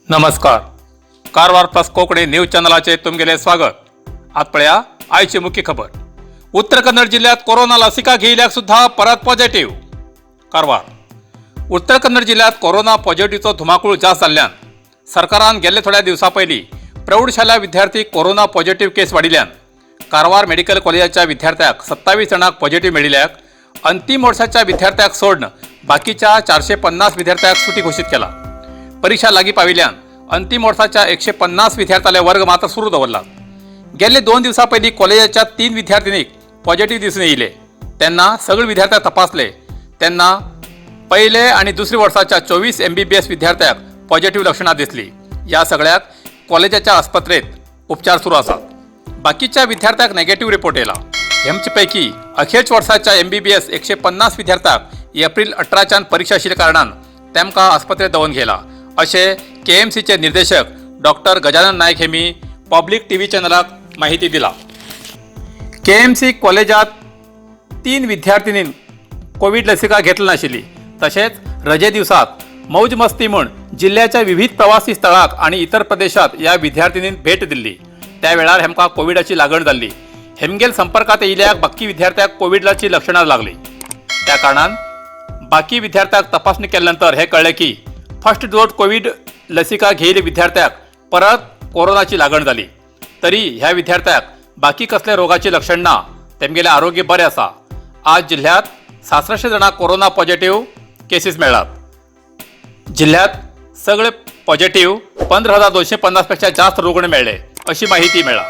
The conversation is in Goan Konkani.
नमस्कार, कारवार प्लस कोंकणी न्यूज चॅनलाचे तुमगेले स्वागत. आत पळया आयची मुख्य खबर. उत्तर कन्नड जिल्ह्यात कोरोना लसिका घेयल्याक सुद्धा परत पॉझिटिव्ह. कारवार, उत्तर कन्नड जिल्ह्यात कोरोना पॉझिटिव्हचो धुमाकूळ जास्त जाल्ल्यान सरकारान गेल्ले थोड्या दिवसां पयलीं प्रौढशाला विद्यार्थी कोरोना पॉझिटिव्ह केस वाडिल्ल्यान कारवार मेडिकल कॉलेजाच्या विद्यार्थ्याक 27 जाणांक पॉझिटिव्ह मेळिल्ल्याक अंतीम वर्साच्या विद्यार्थ्याक सोडून बाकीच्या 450 विद्यार्थ्याक सुटी घोशीत केला. परीक्षा लागीं पाविल्ल्यान अंतीम वर्साच्या 150 विद्यार्थ्याले वर्ग मात्र सुरू दवरला. गेल्ले 2 दिवसां पयलीं कॉलेजाच्या तीन विद्यार्थिनीक पॉझिटिव्ह दिसून येयले तेन्ना सगळे विद्यार्थ्याक तपासले तेन्ना पयले आनी दुसरे वर्साच्या 24 एमबीबीएस विद्यार्थ्याक पॉझिटिव्ह लक्षणां दिसली. ह्या सगळ्याक कॉलेजाच्या आस्पत्रेत उपचार सुरू आसात. बाकीच्या विद्यार्थ्याक नेगेटिव्ह रिपोर्ट येयला. हेमचे पैकी अखेरच वर्साच्या एमबीबीएस 150 विद्यार्थ्याक एप्रिल 18च्यान परीक्षा आशिल्ल्या कारणान तेमकां आस्पत्रेत दवरून घेयला, अशें केएमसीचे निर्देशक डॉक्टर गजानन नायक हेमी पब्लीक टीव्ही चॅनलाक माहिती दिला. केएमसी कॉलेजात तीन विद्यार्थिनीन कोवीड लसिका घेतली नाशिल्ली. तशेंच रजे दिवसात मौज मस्ती म्हूण जिल्ल्याच्या विविध प्रवासी स्थळाक आनी इतर प्रदेशात ह्या विद्यार्थिनीन भेट दिल्ली. त्या वेळार हेमकां कोविडाची लागण जाल्ली. हेमगेल संपर्कात येयल्याक बाकी विद्यार्थ्याक कोविडाची लक्षणां लागली. त्या कारणान बाकी विद्यार्थ्याक तपासणी केल्या नंतर हे कळ्ळें की फर्स्ट डोस कोवीड लसिका घेयिल्ल्या विद्यार्थ्याक परत कोरोनाची लागण जाली. तरी ह्या विद्यार्थ्याक बाकी कसल्या रोगाची लक्षण ना. तेमगेलें आरोग्य बरें आसा. आज जिल्ह्यात 67 जाणांक कोरोना पॉझिटिव्ह केसीस मेळ्ळात. जिल्ह्यात सगळे पॉझिटिव्ह 15,250 पेक्षा जास्त रुग्ण मेळ्ळे, अशी माहिती मेळ्ळा.